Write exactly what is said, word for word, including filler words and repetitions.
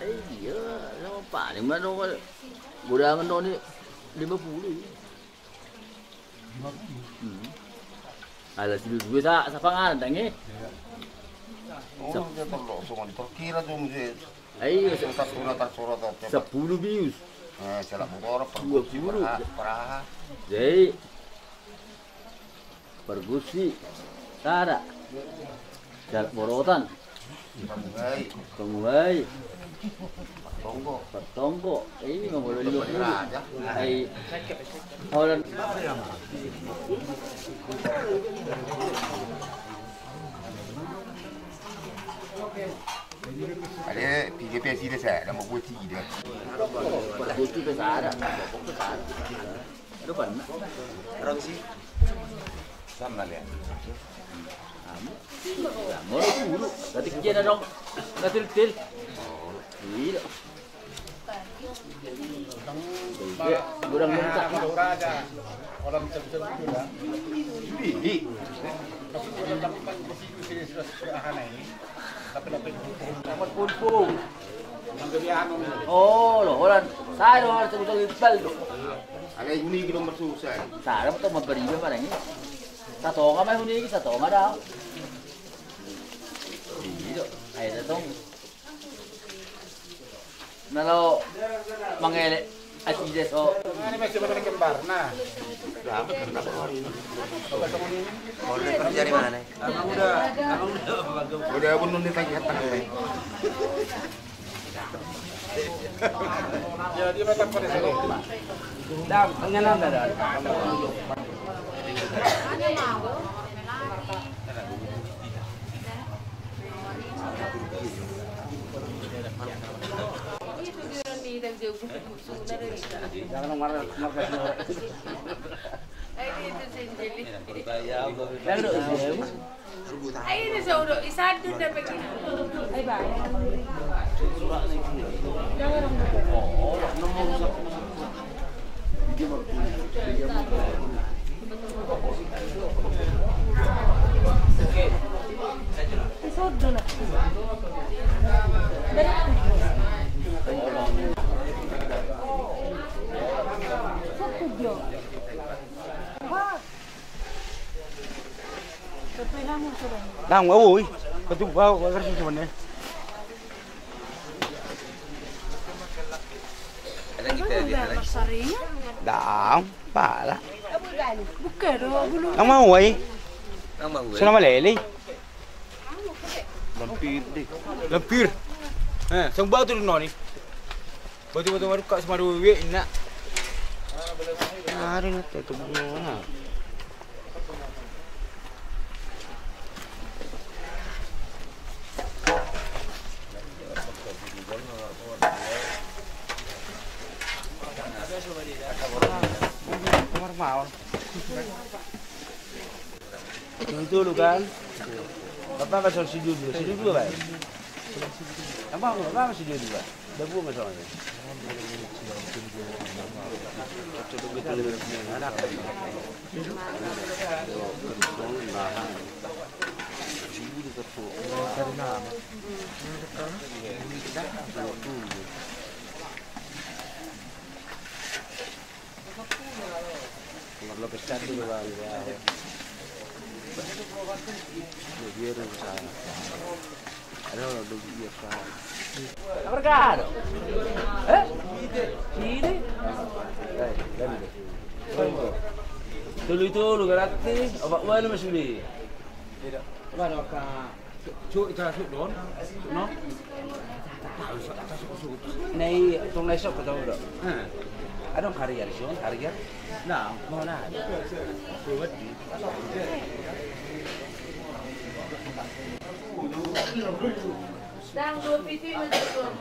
Iya, sama paling mana dong, godangan dong ni lima puluh. Hmm. Ala silu dua sa sapangan tangi. Iya. Oh, dia terlok songon terkira tu mesti. Ayo, sa- Tersurat tersurat. Sepuluh bius. Eh, salah motor, dua puluh. Peraha. Jadi Pargusi, sada. Jalak borotan. Pamuhai. Pamuhai. Partonggo. Partonggo. Ini mah boleh lima puluh. Ai. Holan. Ada P G P sini saya, nama buat sini. Pargusi pe sada. Aduh, panna. Rongsi. Sama lihat. Amu. Ya, moro dulu. Tadi kena dong. Nggak til-til. Iya. Kurang lengkap. Orang bisa-bisa betul, ya. Ini. Maksudnya, tapi kan masih serius, serius, serius, ah, ini. Oh, lo, holan. Saya lo, holan, sebut lagi bal, lo. Ada yang ini, kita nomor susah. Saya dapat nomor beribu, mana ini? Satu orang, mana ini? Satu orang ada. Iya, ayo, datang. Na laho mangelek asi dia so. Ini masih mana kembar, nah. Mau kerja di mana? Abang udah, abang udah, abang udah. Udah, abang udah ditagih hutang. Ya, dia datang pada sini. Dah, pengenan dah, dah. Nang, oi, betul bau, betul sebenarnya. Dang, pala. Nang mau ai. Nang mau ai. Sana malele. Lampir deh. Lampir. Eh, sang batu di noni. Batu-batu marukak sama wewe inna. Ada na, tutup dulu na. Itu lu kan? Bapak kan suruh si Dudu, si Dudu kan? Apa aku bapak si Dudu kan? Udah gua sama dia. Nomor dua belas satu doang ya. Dia dia udah sana. Ada orang dulu dia sana. Apa kado? Eh? Ini? Eh, dan itu. Tolu itu lu gratis, obat mana masih beli? Tidak. Mana ka? Su, ita su don, no? Tahu, su, tahu, su, su. Nei, tong nei sok, tahu do. Heeh. Adong karier, su, karier. Nah, mau na. Su, berarti. Dang, dua pitu, lima, tujuh.